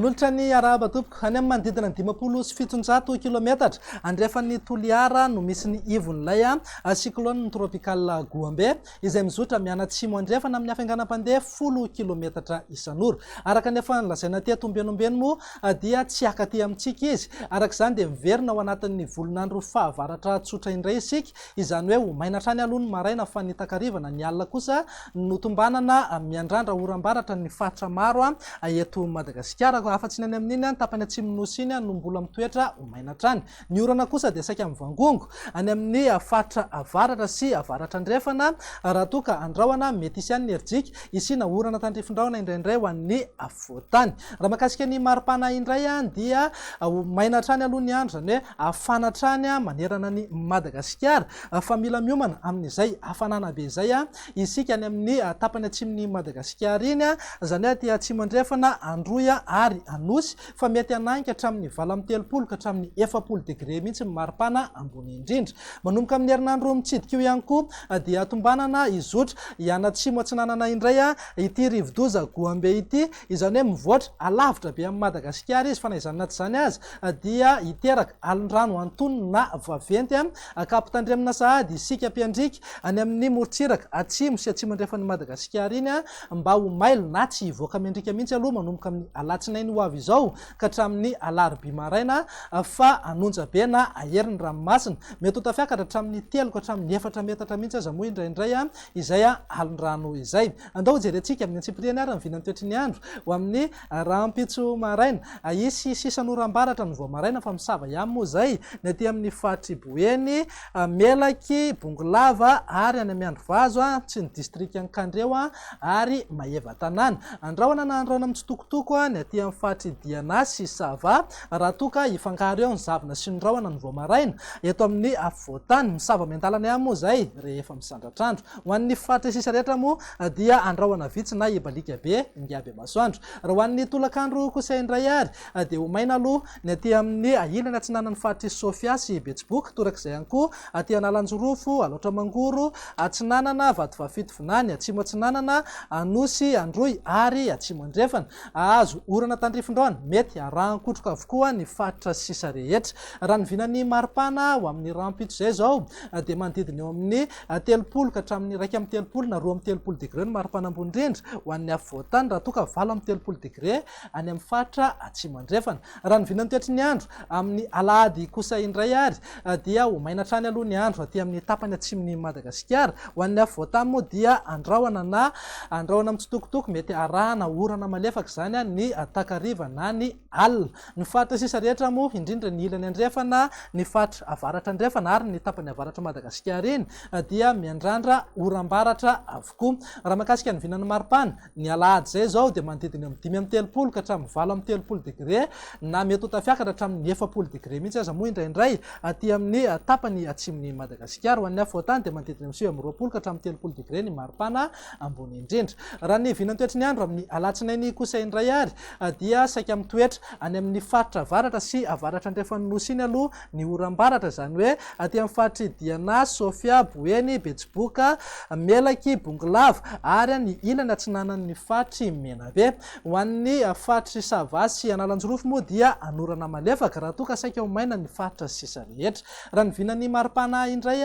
Manolotra ny arahaba tompoko. Any amin'ny manodidina ny 750 kilometatra andrefan'ny Toliara no misy ny ivon'ilay cyclone tropical Goambe izay mizotra mianatsimo andrefana amin'ny hafainganam-pandeha 10 kilometatra isan'ora. Araka ny efa nolazaina teto ombieny ombieny moa dia tsy haka aty amintsika izy. Araka izany dia miverina ao anatin'ny volon'andro fahavaratra tsotra indray isika, izany hoe ho maina hatrany aloha ny maraina fa ny takariva na ny alina kosa no tombanana miandrandra oram-baratra ny faritra maro eto Madagasikara, afa-tsy ny any amin'iny tapany atsimon'ny Nosy iny no mbola mitoetra ho maina hatrany. Ny orana kosa dia saika mivangongo any amin'ny faritra avaratra sy avaratra andrefana, raha toa ka andrahona mety hisy ihany ny herijika, hisiana orana tandrifin-drahona indraindray ho an'ny afovoan-tany. Raha mahakasika ny maripana indray dia ho maina hatrany aloha ny andro, izany hoe hafana hatrany manerana an'i Madagasikara, fa mila miomana amin'izay hafanana be izay isika any amin'ny tapany atsimon'i Madagasikara iny, izany hoe aty atsimo andrefana, Androy ary Anosy, fa mety hanainga hatramin'ny 38 ka hatramin'ny 40 degre mihitsy ny maripana ambony indrindra. Manomboka amin'ny herinandro mitsidika io ihany koa dia tombanana hizotra hianatsimo atsinanana indray ity rivodoza Goambe ity, izany hoe mivoatra alavitra be amin'i Madagasikara izy fa na izany na tsy izany aza dia hiteraka alondrano antonony na vaventy ka ampitandremina sahady isika mpiandriaka any amin'ny morontsiraka atsimo sy atsimo andrefan'i Madagasikara iny mba ho mailo na tsy hivoaka miandriaka mihitsy aloha manomboka amin'ny alatsinainy ho avy izao ka hatramin'ny alarobia maraina fa hanonja be na hahery ny ranomasina. Mety ho tafiakatra hatramin'ny telo ka hatramin'ny efatra metatra mihitsy aza moa indraindray izay alon-drano izay. Andao hojerentsika amin'ny antsipiriany ary ny vinan'ny toetry ny andro ho amin'ny rahampitso maraina. Hisy sisan'oram-baratra ny vao maraina fa misava ihany moa izay ny aty amin'ny faritr'i Boeny, Melaky, Bongolava ary any Miandrivazo sy ny distrikan'i Kandreho ary Maevatanàna. Andrahona na andrahona mitsitokotoko ny aty amin'ny faritr'i Diana sy Sava raha toa ka hifangaro eo ny zavona sy ny rahona ny vao maraina eto amin'ny afovoan-tany. Misava miandalana ihany moa izay rehefa misandratr'andro. Ho an'ny faritra sisa rehetra moa dia andrahona vitsy na hibaliaka be ingahy masoandro. Raha ho an'ny tolakandro kosa indray ary dia ho maina aloha ny aty amin'ny ilany atsinanan'ny faritr'i Sofia sy Betsiboka, torak'izay ihany koa aty Analanjirofo, Alaotra Mangoro, Atsinanana, Vatovavy Fitovinany, Atsimo Atsinanana, Anosy, Androy ary Atsimo Andrefana. Hahazo orana tandrifin-drahona mety harahan-kotroka avokoa ny faritra sisa rehetra. Raha ny vinan'ny maripana ho amin'ny rahampitso izay izao dia manodidina eo amin'ny 30 ka hatramin'ny 31 na 32 degre ny maripana ambony indrindra ho an'ny afovoan-tany raha toa ka 38 degre any amin'ny faritra atsimo andrefana. Raha ny vinan'ny toetry ny andro amin'ny alahady kosa indray ary dia ho maina hatrany aloha ny andro aty amin'ny tapany atsimon'i Madagasikara. Ho an'ny afovoan-tany moa dia andrahona na andrahona mitsitokotoko mety arahana orana malefaka izany ny takariva na ny alina. Ny faritra sisa rehetra moa, indrindra ny ilany andrefana, ny faritra avaratra andrefana ary ny tapany avaratr'i Madagasikara iny dia miandrandra oram-baratra avokoa. Raha mahakasika ny vinan'ny maripana, ny alahady izay izao dia manodidina eo amin'ny 35 ka hatramin'ny 38 degre na mety ho tafiakatra hatramin'ny 40 degre mihitsy aza moa indraindray aty amin'ny tapany atsimon'i Madagasikara. Ho an'ny afovoan-tany dia manodidina eo amin'ny 29 ka hatramin'ny 30 degre ny maripana ambony indrindra. Raha ny vinantoetry ny andro amin'ny alatsinainy kosa indray ary dia saika mitoetra any amin'ny faritra avaratra sy avaratra andrefan'ny Nosy iny aloha ny oram-baratra, izany hoe aty amin'ny faritr'i Diana, Sofia, Boeny, Betsiboka, Melaky, Bongolava ary ny ilany atsinanan'ny faritr'i Menabe. Ho an'ny faritr'i Sava sy Analanjirofo moa dia anorana malefaka raha toa ka saika ho maina ny faritra sisa rehetra. Raha ny vinan'ny maripana indray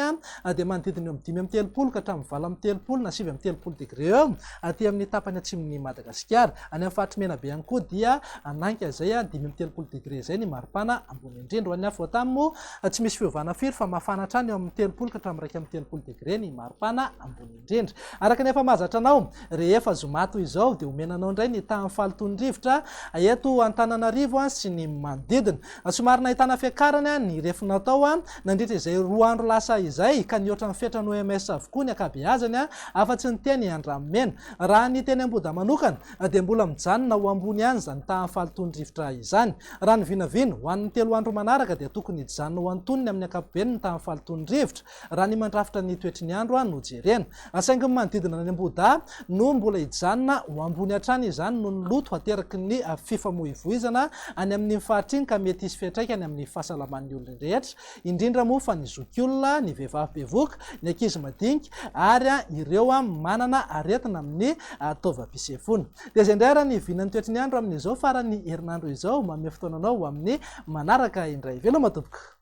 dia manodidina eo amin'ny 35 ka hatramin'ny 38 na 39 degre eo aty amin'ny tapany atsimon'i Madagasikara. Any amin'ny faritr'i Menabe ihany koa dia hanainga izay 35 degre izay ny maripana ambony indrindra. Ho an'ny afovoan-tany moa tsy misy fiovana firy fa mafana hatrany eo amin'ny 30 ka hatramin'ny 31 degre ny maripana ambony indrindra. Araka ny efa mahazatra anao, rehefa zoma toy izao dia omena anao indray ny tahan'ny fahalotoan'ny rivotra eto Antananarivo sy ny manodidina. Somary nahitana fiakarany ny refy natao nandritra izay roa andro lasa izay ka nihoatra ny fetran'ny OMS avokoa ny ankabeazany afa-tsy ny teny Andranomena. Raha ny teny Ambohidahy manokana dia mbola mijanona ho ambony ihany izany tahan'ny fahalotoan'ny rivotra izany. Raha ny vinavina, ho an'ny telo andro manaraka dia tokony hijanona ho antonony amin'ny ankapobeny ny tahan'ny fahalotoan'ny rivotra raha ny mandrafitra ny toetry ny andro no jerena. Saingy ny manodidina any Ambohidahy no mbola hijanona ho ambony hatrany izany noho ny loto ateraky ny fifamoivoizana any amin'iny faritra iny ka mety hisy fiantraikany amin'ny fahasalaman'ny olona rehetra, indrindra moa fa ny zokiolona, ny vehivavy bevohoka, ny ankizy madinika ary ireo manana aretina amin'ny taovam-pisefoana. Dia izay indray ary ny vinan'ny toetry ny andro amin'izao. izao faran'ny herinandro izao. Manome fotoana anao ho amin'ny manaraka indray. Veloma tompoko.